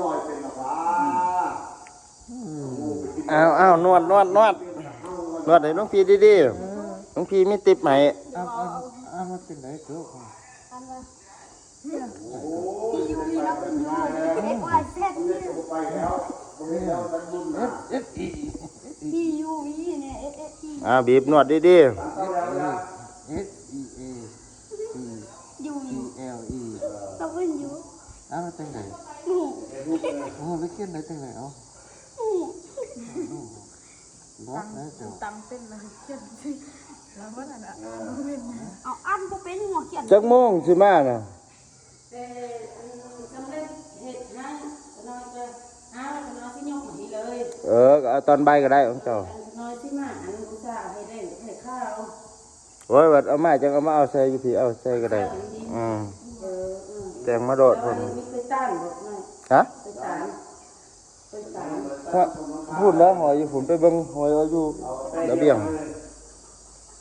ອືມ ອ້າວໆ ນວດ ນວດ ນວດ ນວດໃຫ້ຫຼວງພີ່ດີໆ ເອີ ຫຼວງພີ່ມີຕິບໃຫ້ ອ້າວ ອ້າວ ອ້າວ ມັນເປັນໄດໂຕ? ອັນວ່າ P U V ລາວເປັນ U V X Y Z ນີ້ F F E F F E P U V ນີ້ F F E ອ່າ ບີບນວດດີໆ F E A P U V L E ກໍເປັນ U ອ້າວ ມັນຈັ່ງໃດ? ໂອ້ ໄປຂຽນໄດ້ຈັ່ງໃດ? ເອົ້າ ບອກແລ້ວເຈົ້າ ຕຳເປັນແລ້ວຂຽນຊື່ລາວບໍ່ໄດ້ລະ ອ່ານບໍ່ເປັນ ເອົາ ອ່ານບໍ່ເປັນ ຫົວຂຽນ ຈັກໂມງຊິມານະ? ແຕ່ອັນສຳເລັດເຮັດໃຫ້ ຂ້ານ້ອຍກໍຫາ ຂ້ານ້ອຍຊິຍົກໃຫ້ເລີຍ ເອີ ກໍເອົາຕອນບ່າຍກໍໄດ້ຂອງເຈົ້າ ອັນຂ້ານ້ອຍຊິມາ ອັນອຸດສ່າເອົາໃຫ້ແດງໃຫ້ຂາວ ໂອ້ຍ ບັດເອົາມາ ຈັ່ງເອົາມາເອົາໃສ່ຢູ່ພີ້ ເອົາໃສ່ກໍໄດ້ ຂາວນີ້ ອືມ ເອີ ເອີ ແຕ່ງມາໂລດ ແຕ່ວ່າເພິ່ນ ມີໄຟຕານບໍ່? ຮະ? ໄຟຕານ ໄຟຕານ ພະ ພຸ້ນແຫຼະ ຫ້ອຍຢູ່ພຸ້ນ ໄປເບິ່ງ ຫ້ອຍເອົາຢູ່ລະບຽງ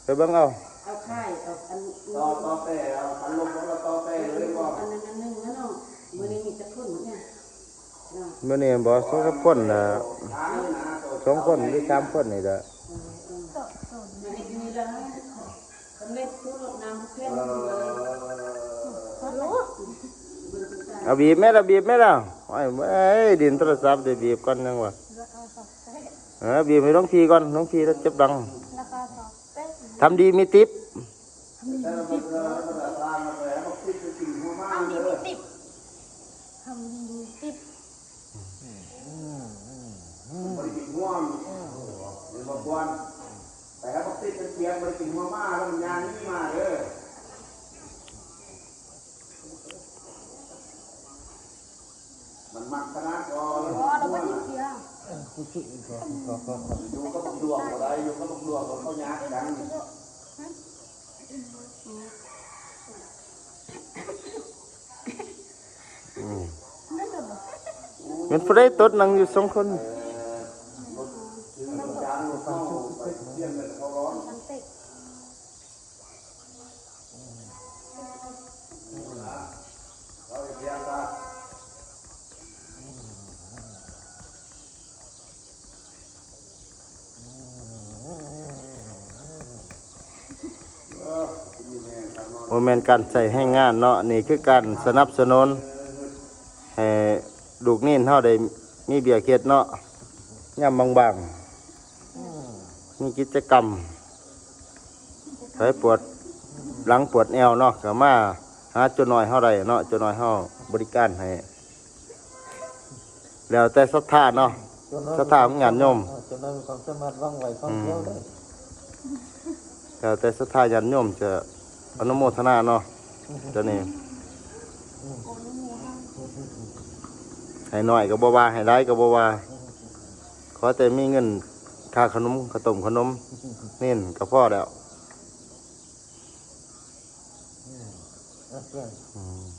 ໄປເບິ່ງເອົາ ເອົາໄຂ່ ເອົາອັນ ຕໍ່ ຕໍ່ແຕ່ ເອົາອັນລົງ ແລ້ວຕໍ່ແຕ່ເລີຍບໍ່? ອັນນັ້ນອັນໜຶ່ງນະເນາະ ມື້ນີ້ມີຈັກຄົນເນຍ? ມື້ນີ້ບໍ່ ສອງສາມຄົນນະ ສອງຄົນຫຼືສາມຄົນນີ້ລະ ເອີ ເອີ ເອົາບີບແມ່ລະ ບີບແມ່ລະ ໂອ້ຍ ດິນໂທລະສັບໄດ້ບີບກ່ອນຍັງວະ ເອີ ບີບໃຫ້ຫຼວງພີ່ກ່ອນ ຫຼວງພີ່ລະເຈັບຫຼັງ ທຳດີມີຕິບ ທຳດີມີຕິບ ທຳດີມີຕິບ ບໍ່ໄດ້ກິນຫົວມັນ ເຫັນບໍ່ຄວນ ໄປຫາບັກຕິດເປັນສຽງ ບໍ່ໄດ້ກິນຫົວໝາ ແລ້ວມັນຍ່າງໜີມາເດີ. ມັນມັກຂະໜາດກໍ ບໍ່ ລະບໍ່ໄດ້ເສຍ ຢູ່ກັບບັກດວງບໍ່ໄດ້ ຢູ່ກັບບັກດວງກໍເຂົາຍາກກັນ. ອືມ ແມ່ນຜູ້ໃດຕົດນັ່ງຢູ່ສອງຄົນ? ບໍ່ແມ່ນການໃຊ້ແຮງງານເນາະ, ນີ້ຄືການສະໜັບສະໜູນໃຫ້ລູກເນນເຮົາໄດ້ມີວຽກເຮັດເນາະ ຍາມວ່າງໆ ມີກິດຈະກຳ. ໃຜປວດຫຼັງປວດແອວເນາະ ກໍມາຫາເຈົ້ານ້ອຍເຮົາໄດ້ເນາະ, ເຈົ້ານ້ອຍເຮົາບໍລິການໃຫ້ ແລ້ວແຕ່ສັດທາເນາະ, ສັດທາຂອງຍາດໂຍມ ເອີ ເຈົ້ານ້ອຍມີຄວາມສາມາດຫວັງໄວຄວາມ ອືມ ດຽວເດີ ແລ້ວແຕ່ສັດທາຍາດໂຍມຈະອະນຸໂມທະນາເນາະ ເຈົ້ານີ້ ໃຫ້ໜ້ອຍກໍບໍ່ວ່າ ໃຫ້ຫຼາຍກໍບໍ່ວ່າ ຂໍແຕ່ມີເງິນຄ່າຂະໜົມ ເຂົ້າຕົ້ມຂະໜົມເນນກໍພໍແລ້ວ. ອືມ ອືມ